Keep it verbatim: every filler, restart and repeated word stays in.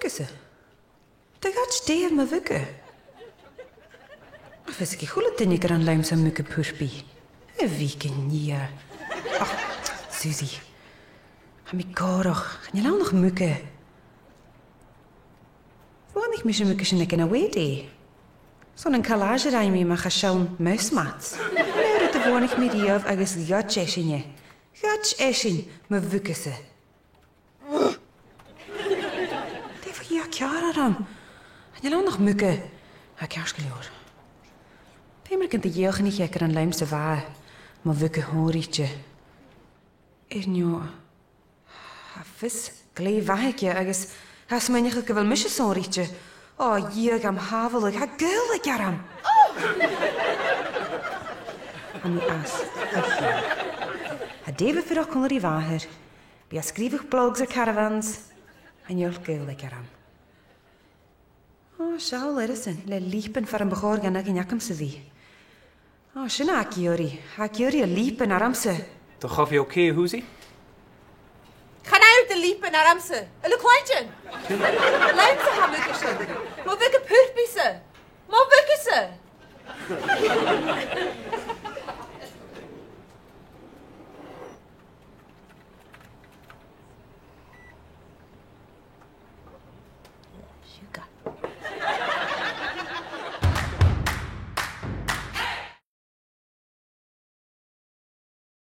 Gus e. Dè ghoid e air mo mhuga? Tha fios aig a h-uile duine gur ann leamsa a tha muga purpaidh. A bhith gun nighe. Och, Susie. Tha mi gòrach. Chan eil ann ach muga. Bhuannaich mise am muga sin aig an Away Day. 'S ann an collage a rinn mi mu dheidhinn mouse mats. An aon rud a bhuannaich mi riamh agus ghoid esan e. Ghoid esan, mo mhuga-sa. Dè bha a dhìth ceàrr orm? Chan eil ann ach muga. Tha e ceart gu leòr. Feumar gun do dhìochuimhnich e gur ann leamsa a bha e, mo mhuga shònraichte. Air neo, tha fios glè mhath aige agus tha e a' smaoineachadh gu bheil mise sònraichte. Ò, dhìochuimhnich, tha e a' falbh, tha gaol aige orm. Tha mi às. Tha Dave a' fuireach còmhla ri a mhàthair. Bidh e a' sgrìobhadh blogs air caravans. Chan eil gaol aige orm. Ò, seall air a sin, le lìopan far am bu chòir dhan fheadhainn agamsa a bhith. Ò, sin e ag iarraidh, ag iarraidh a lìopan ormsa. Do chofaidh, ok, a Shusie? Chan fhaod thu lìopan ormsa. A bheil thu a' cluinntinn? Leamsa a tha muga sin. Mo mhuga purpaidh-sa. Mo mhuga-sa. Siuga.